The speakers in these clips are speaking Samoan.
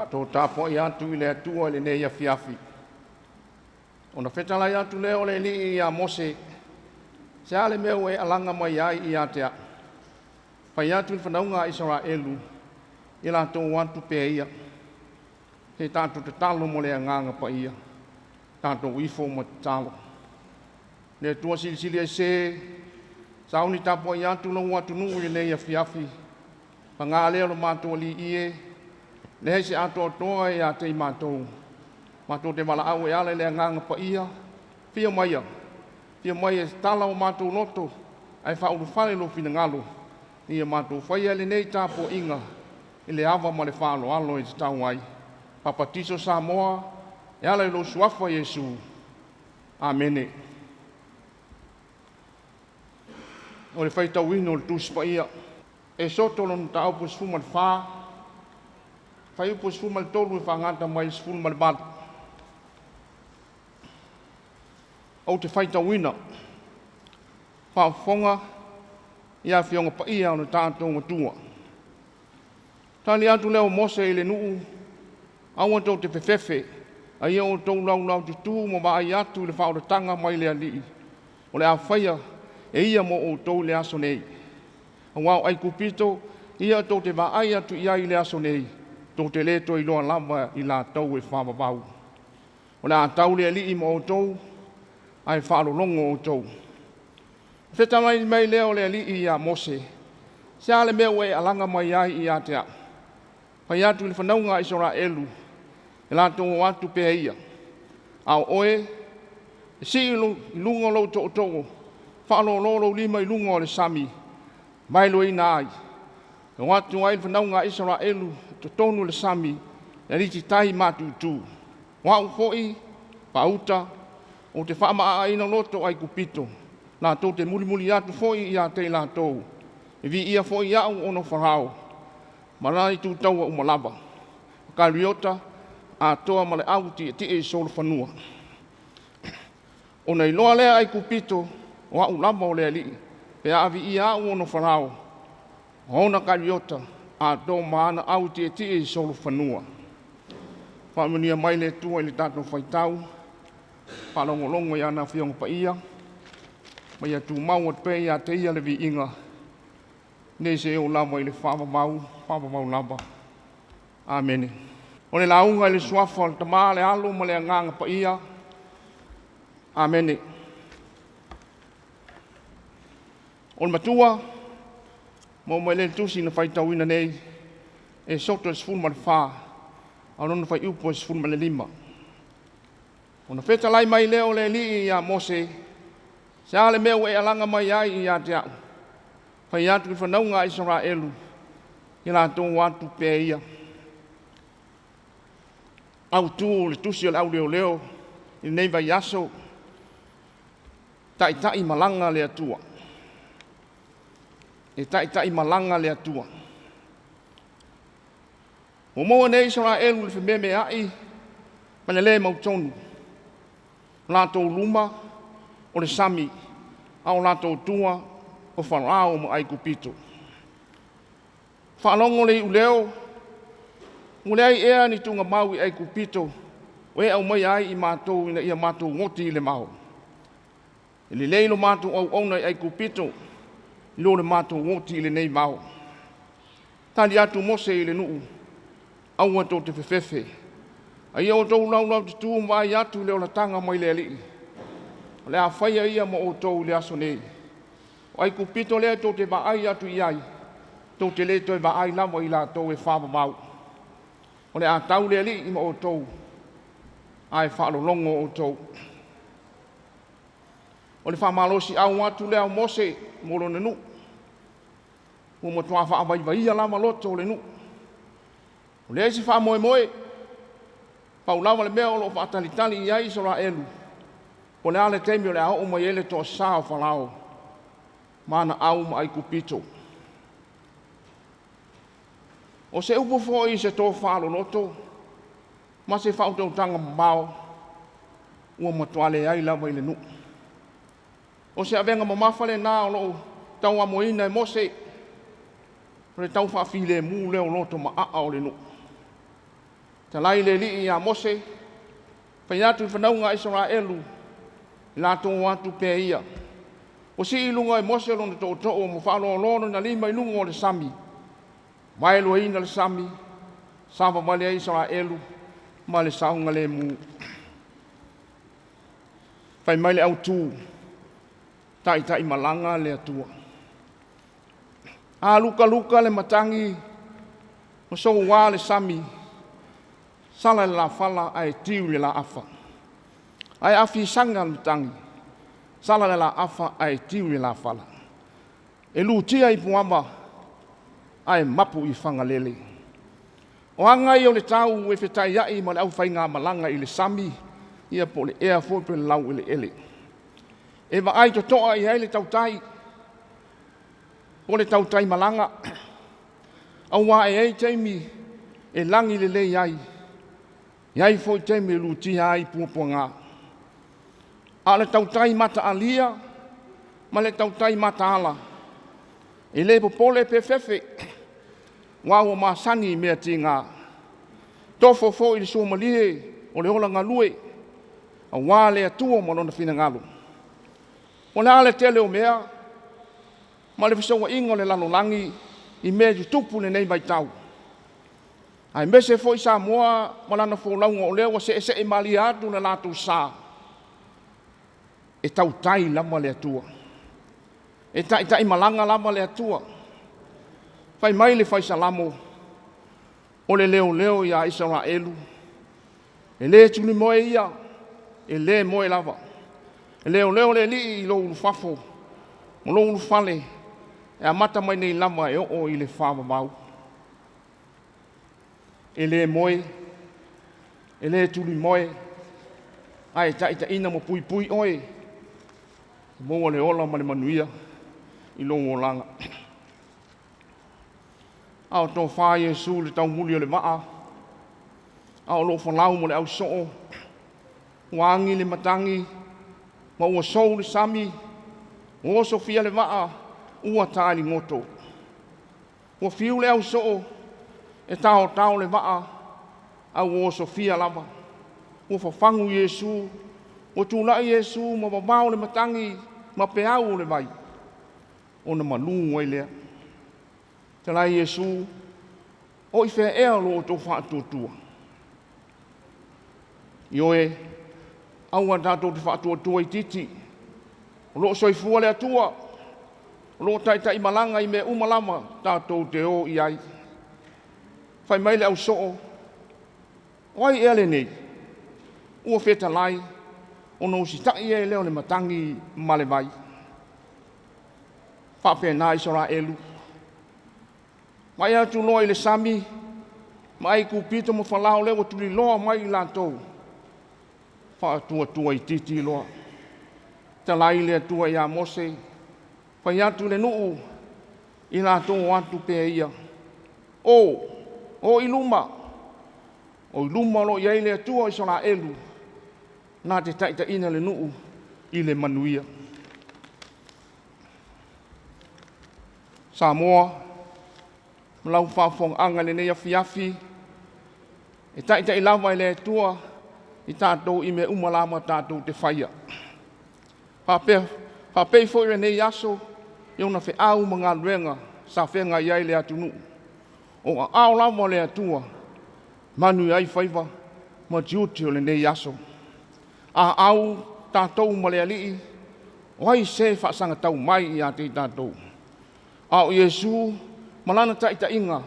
Tatou tapuai atu i le Atua i lenei afiafi. Ona fetalai atu lea o le Alii ia Mose, se a le mea ua e alaga mai ai ia te au? Fai atu i le fanauga a Isaraelu, ia latou o atu pea ia. Se tatou tatalo mo le agaga paia, tatou ifo ma tatalo. Le Atua silisili ese, sauni tapuai atu lou atunuu i lenei afiafi, paga lea o le matou Alii e, leai se atoatoa ia te i matou, matou te valaau e ala i le agaga paia, fia maia, fia maia e tatala o matou loto, ae faaulufale lou finagalo, ia matou faia lenei tapuaiga i le ava ma le faaaloalo e tatau ai. Papatiso Samoa e ala i lou suafa Iesu. Amene. O le faitauina o le Tusi Paia, Esoto lona mataupu 14, fuaiupu 13 e faagata mai i le 18. Ou te faitauina, faafofoga ia Afioga Paia o le tatou Atua. Tali atu lea o Mose i le nuu, aua tou te fefefe, a ia outou laulaututu ma vaai atu i le faaolataga mai le Alii, o le a faia e ia mo outou i le aso nei. Aua o Aikupito, ia tou te vaai atu i ai i le aso nei, tou te le toe iloa lava i latou e faavavau. O le a tau le Alii ma outou, ae faalologo outou. Fetalai mai lea o le Alii ia Mose, se a le mea ua e alaga mai ai ia te au? Fai atu i le fanauga a Isaraelu, e latou o atu pea ia. A o oe, e sii i luga lou tootoo, faalolo lou lima i luga o le sami, vaeluaina ai, e o atu ai le fanauga a Isaraelu i totonu o le sami e alititai matutu. O au foi, faauta, ou te faamaaaina loto o Aikupito, latou te mulimuli atu foi ia te i latou, e viia foi au ona o Farao, ma lana itutaua uma lava, o kariota atoa ma le au tietie i solofanua. Ona iloa lea e Aikupito o au lava o le Alii, pe a viia au ona o Farao, ma ona kariota atoa ma ana au tietie i solofanua. Faamanuia mai le Atua i le tatou faitau, faalogologo i ana Afioga Paia, ma ia tumau atu pea ia te ia le viiga, nei seia oo lava i le faavavau, faavavau lava. Amene. O le lauga i le suafa o le Tama, le Alo ma le Agaga Paia. Amene. O le matua, maua mai lea i le tusi na faitauina nei, Esoto 14, a o lona fuaiupu e 15. Ona fetalai mai lea o le Alii ia Mose, se a le mea ua e alaga mai ai ia te au? Fai atu i le fanauga a Isaraelu, ia latou o atu pea ia. Autu o le tusi a le auleoleo i lenei vaiaso, taitai malaga le Atua. E taitai malaga le Atua. Ua maua nei Isaraelu i le fememeai ma le le mautonu. O latou luma o le sami, a o latou tua o Farao ma Aikupito. Faalogo le iuleo, ua leai ea ni tuugamau i Aikupito ua e aumaia ai i matou ina ia matou oti i le mao? E lelei lo matou auauna i Aikupito i lo le matou oti i lenei vao. Tali atu Mose i le nuu, aua tou te fefefe, a ia outou laulaututu ma vaai atu i le olataga mai le Alii, o le a faia ia ma outou i le aso nei. O Aikupito lea tou te vaai atu i ai, tou te le toe vaai lava i latou e faavavau. O le a tau le Alii ma outou, ae faalologo outou. O le faamalosiau atu lea o Mose mo lona nuu, ua matua faavaivaia lava loto o le nuu. Ua leai se faamoemoe, pau lava le mea o lo o faatalitali i ai Isaraelu, po o le a le taimi o le a oo mai ai le toasa o Farao ma ana au ma Aikupito. O se upu foi i se tofa loloto ma se faautautaga mamao, ua matua leai lava i le nuu. O se avega mamafa lena o lo o tauamoina e Mose, o le tau faafilemu lea o loto maaa o le nuu. Talai le Alii ia Mose, fai atu i fanauga a Isaraelu, i latou o atu pea ia. Ua sii i luga e Mose lona tootoo ma faaaloaloa lona lima i luga o le sami, vaeluaina le sami, savavali ai Isaraelu ma le saogalemu. Fai mai le autu, taitai malaga le Atua. A lukaluka le matagi ma soua le sami, sala le lafala ae tiu le laafa. Ae a fisaga le matagi, sala le laafa ae tiu le lafala. E lutia i Puava ae mapu i Fagalele. O aga ia o le tau e fetaiai ma le aufaigamalaga i le sami, ia po o le ea foi po o le laueleele. E vaai totoa i ai le tautai, o le tautai malaga, aua e i ai taimi e lagi lelei ai, e i ai foi taimi e lutia ai puapuaga. A o le tautai mataalia ma le tautai mataala, e le popole pe fefe, aua ua masani i mea tiga. E tofo foi i le suamalie o le ola galue aua le Atua ma Lona finagalo. O le a le tele o mea ma le fesouaiga o le lalolagi i mea e tutupu i lenei vaitau, aemaise foi Samoa ma lana folauga o lea ua seesee malie atu le latou sa, e tautai lava le Atua. E taitai malaga lava le Atua. Fai mai le fai Salamo, o le leoleo ia Isaraelu, e le tulimoe ia, e le moe lava. E leoleo le Alii i lou ulufafo ma lou ulufale, e amata mai nei lava e oo i le faavavau. E le moe, e le tulimoe, ae taitaiina ma puipui oe, maua le ola ma le manuia i lou olaga. A o tofa Iesu i le taumuli o le vaa, a o lo o folau ma le ausoo, ua agi le matagi ma ua sou le sami, ua osofia le vaa ua taaligoto. Ua fiu le ausoo e taotao le vaa, a ua osofia lava. Ua fafagu Iesu, ua tulai Iesu ma vavao le matagi ma peau o le vai, ona malu ai lea. Fetalai Iesu, o i fea ea lo outou faatuatua? Ioe, aua tatou te faatuatua itiiti, o lo o soifua le Atua, o lo o taitai malaga i mea uma lava tatou te o i ai. Fai mai le ausoo, o ai ea lenei ua fetalai ona usitai ai lea o le matagi ma le vai? E faapena Isaraelu, vaai atu loa i le sami ma Aikupito ma Falao lea ua tuliloa mai i latou, faatuatua itiiti loa. Talai le Atua ia Mose, fai atu i le nuu i latou o atu pea ia, o, o i luma, o i luma o lo o i ai le Atua o Isaraelu, na te taitaiina le nuu i le manuia. Samoa ma lau faafofogaaga i lenei afiafi, e taitai lava e le Atua i tatou i mea uma lava tatou te faia. Faapei foi o lenei aso i ona feau ma galuega sa feagai ai le atunuu. O aao lava o le Atua e manuia ai faiva ma tiute o lenei aso. A au tatou ma le Alii, o ai se faasagatau mai ia te i tatou? A o Iesu ma lana taitaiga,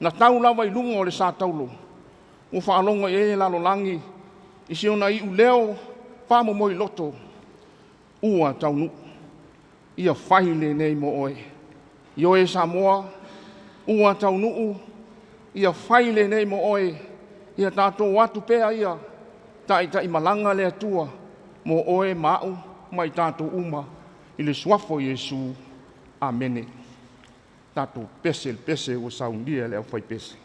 na tau lava i luga o le sa taulo, ua faalogo i ai le lalolagi i si ona iuleo faamomoiloto, ua taunuu, ia fai lenei mo oe. Ioe Samoa, ua taunuu, ia fai lenei mo oe. Ia tatou o atu pea ia, taitai malaga le Atua mo oe ma au ma i tatou uma, i le suafa o Iesu. Amene. Tatou pese i le pese ua saunia e le aufaipese.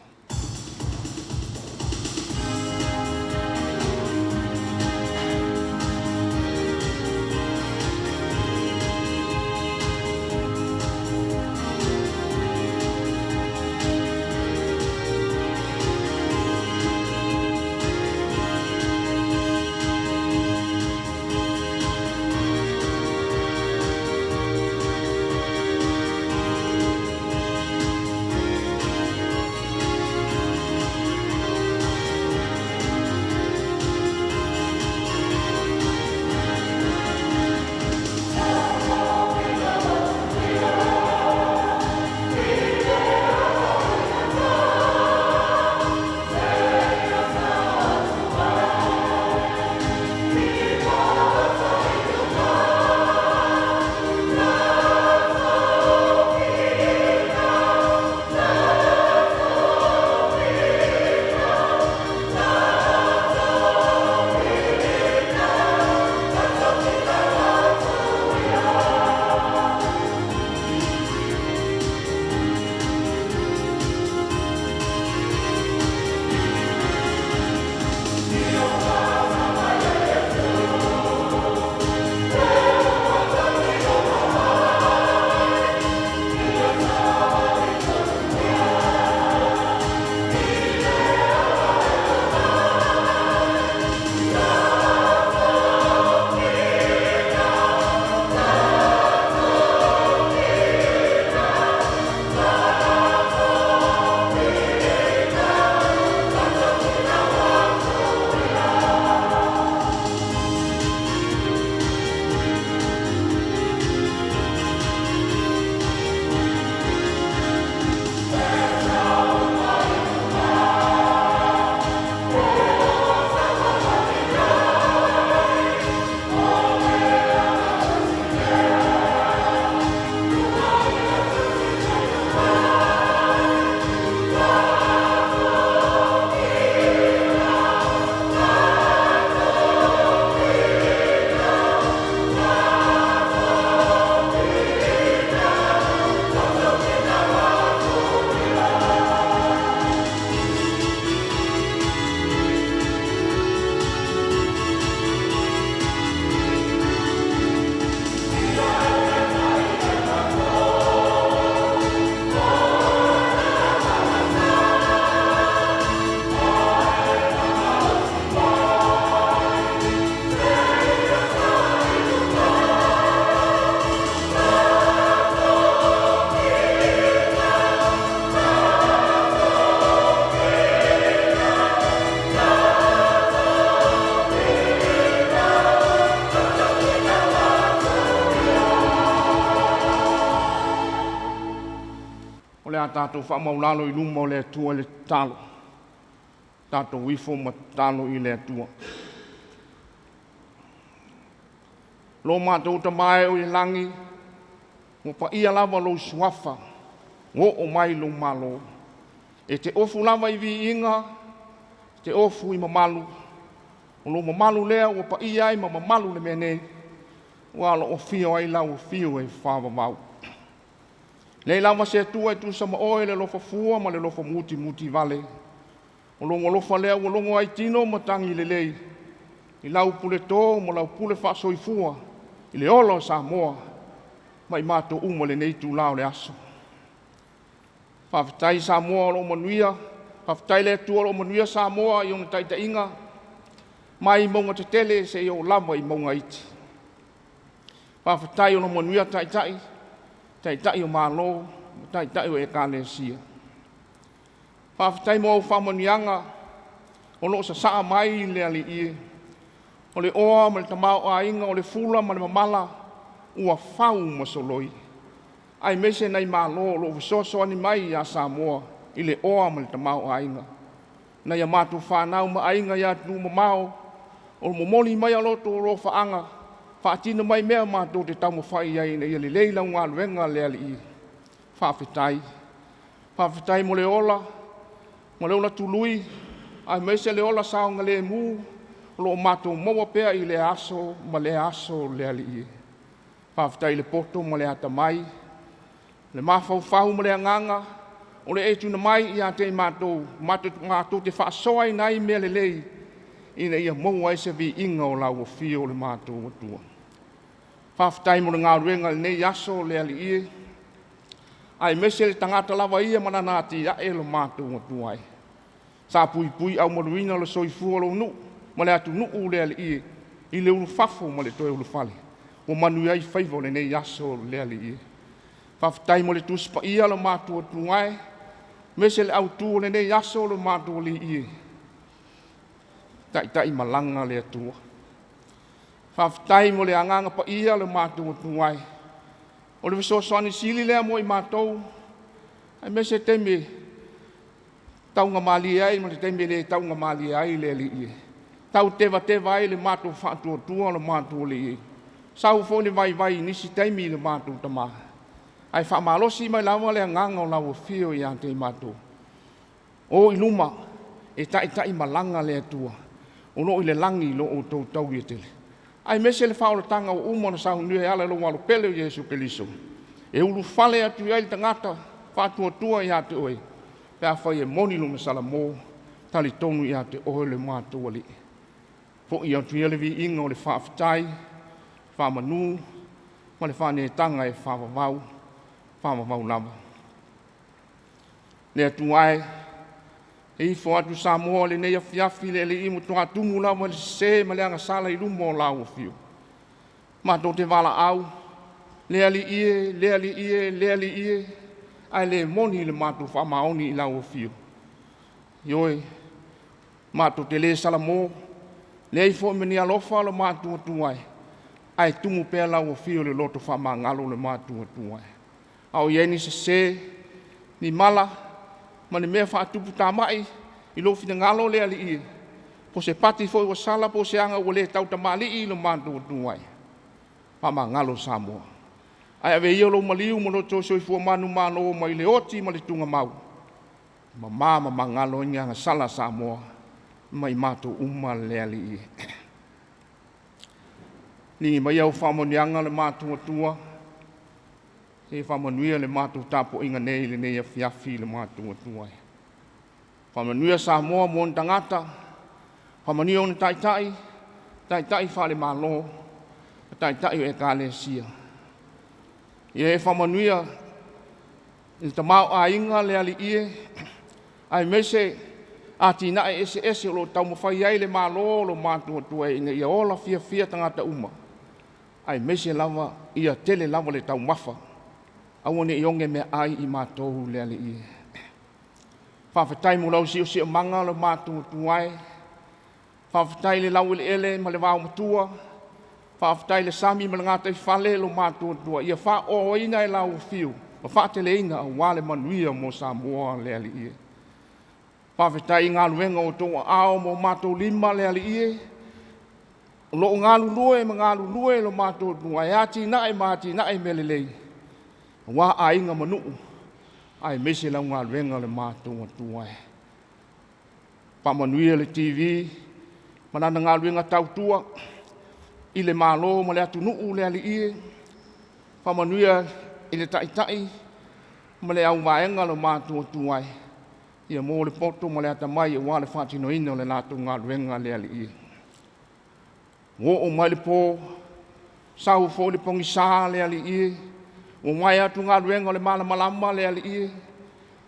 O le a tatou faamaulalo i luma o le Atua i le tatalo. Tatou ifo ma tatalo i le Atua. Lo matou Tama e oi le lagi, ua paia lava lou suafa, ua oo mai lou malo. E te ofu lava i viiga, e te ofu i mamalu, o lou mamalu lea ua paia ai ma mamalu le mea nei, aua o lo o afio ai lau Afio e faavavau. E leai lava se Atua e tusa ma Oe i le alofa fua ma le alofa mutimutivale. O lou alofa lea ua logo ai tino ma tagi lelei i lau puleto ma lau pule faasoifua i le ola o Samoa ma i matou uma i lenei itula o le aso. Faafetai Samoa o lo o manuia, faafetai i le Atua o lo o manuia Samoa i ona taitaiga mai mauga tetele seia oo lava i mauga iti. Faafetai o lo o manuia Taitai, Taitai o Malo ma Taitai o Ekalesia. Faafetai mo au faamanuiaga o lo o sasaa mai le Alii e, o le oa ma le tamaoaiga, o le fula ma le mamala ua fau ma soloi, aemaise nai malo o lo o fesoasoani mai ia Samoa i le oa ma le tamaoaiga. Nai a matou fanau ma aiga i atunuu mamao o momoli mai a latou alofaaga, faatino mai mea matou te taumafai i ai ina ia lelei lau galuega le Alii. Faafetai. Faafetai mo le ola ma le ola tului aemaise le ola saogalemu o lo o matou maua pea i lea aso ma lea aso le Alii. Faafetai i le poto ma le atamai, le mafaufau ma le agaga o le e tuuina mai ia te i matou, matou te faasoaina ai mea lelei ina ia maua ai se viiga o lau afio le matou Atua. Faafetai mo le galuega i lenei aso le Alii e, aemaise le tagata lava ia ma lana atiae lo matou Atua e. Sa puipuiaumaluina le soifua o lou nuu ma le atunuu le Alii e, i le ulufafo ma le toe ulufale ua manuia ai faiva o lenei aso le Alii e. Faafetai mo le Tusi Paia lo matou Atua e, aemaise le autu o lenei aso lo matou Alii e, taitaimalaga le Atua. Faafetai mo le Agaga Paia lo matou Atua e, o le fesoasoani sili lea mo i matou, aemaise taimi e taugamalie ai ma le taimi e le taugamalie ai le Alii e, tau tevateva ai le matou faatuatua lo matou Alii e. Sau foi le vaivai i nisi taimi i le matou tama, ae faamalosi mai lava le agaga o lau afio ia te i matou. O i luma e taitaimalaga le Atua o lo o i le lagi lo outou taui e tele, aemaise le faaolataga ua uma ona saunia e ala i lou alo pele o Iesu Keriso, e ulufale atu i ai le tagata faatuatua ia te oe pe afai e moni lona salamo, talitonu ia te oe le matou Alii. Foi atu ia le viiga o le faafetai, faamanu ma le faaneetaga e faavavau, faavavau lava. Le Atua e, e ifo atu Samoa i lenei afiafi le Alii, ua matua tumu lava i le sese ma le agasala i luma o lau afio. Matou te valaau, le Alii e, le Alii e, le Alii e, ae le moni le matou faamaoni i lau afio. Ioe, matou te le salamo, leai foi ma ni alofa lo matou Atua e, ae tumu pea lau afio i le loto faamagalo le matou Atua e. A o i ai ni sese, ni mala ma ni mea faatupu tamai i lou finagalo le Alii e, po o se pati foi ua sala po o se aga ua le tautamalii i lo matou Atua e, faamagalo Samoa. Ae ave ia lou maliu ma lo outou soifua manumalo mai le oti ma le tugamau, mama ma magalo ai ni agasala a Samoa ma i matou uma le Alii e. Ligi mai au faamanuiaga le matou Atua, se faamanuia le matou tapuaiga nei i lenei afiafi i le matou Atua e. Faamanuia Samoa ma ona tagata, faamanuia ona taitai, taitai faale-Malo ma taitai o Ekalesia. Ia e faamanuia i le tamaoaiga le Alii e, aemaise atinae eseese o lo o taumafai ai le Malo o lo matou Atua ina ia ola fiafia tagata uma, aemaise lava ia tele lava le taumafa, aua ne i oge meaai i matou le Alii e. Faafetai mo lau siosiomaga lo matou Atua e, faafetai i le laueleele ma le vaomatua, faafetai i le sami ma le gataifale lo matou Atua ia faaoaoaina e lau afio Ma faateleina aua le manuia mo Samoa le Alii e. Faafetai i galuega o outou aao ma o matou lima le Alii e, o lo o galulue ma galulue lo matou Atua e atinae ma atinae mea lelei aua aiga ma nuu aemaise lau galuega le matou Atua e. Faamanuia le TV ma lana galuega tautua i le Malo ma le atunuu le Alii e, faamanuia i le Taitai ma le auvaega le matou Atua e, ia maua le poto ma le atamai aua le faatinoina o le latou galuega le Alii e. Ua oo mai le po, sau foi le pogisa le Alii e, ua maea atu galuega o le malamalama le Alii e,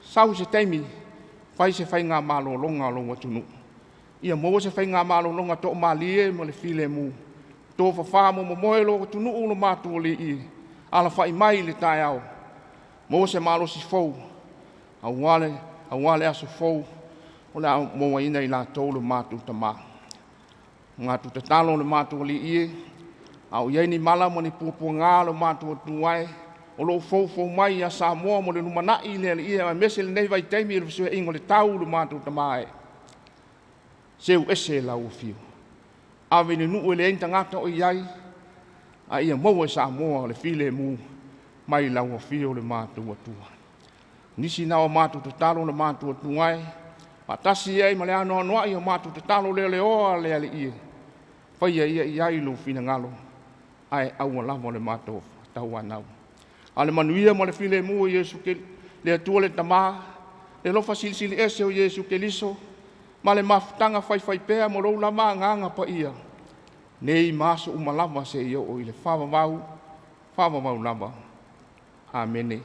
sau se taimi fai se faiga malologa a lou atunuu. Ia maua se faigamalologa toamalie ma le filemu, tofafa momoe lou atunuu lo matou Alii e, alafai mai i le taeao, maua se malosi fou aua le aso fou o le a mauaina e i latou lo matou Tama. O le matou tatalo le matou Alii e, a o i ai ni mala ma ni puapuaga lo matou Atua e, o lo o foufou mai ia Samoa mo le lumanai le Alii e, aemaise lenei vaitaimi i le fesuiaiga o le tau lo matou Tama e, seu ese lau afio, ave i le nuu e leai ni tagata o i ai, a ia maua e Samoa le filemu mai lau afio le matou Atua. O nisi na o matou tatalo le matou Atua e, faatasi ai ma le anoanoai o matou tatalo leleoa le Alii e, faia ia i ai lou finagalo ae aua lava le matou tauanau. A o le manuia ma le filemu o le Atua le Tama, le alofa Silisili Ese o Iesu Keriso ma le mafutaga faifaipea ma lou lava Agaga Paia, nei ma aso uma lava seia oo i le faavavau, faavavau lava. Amene.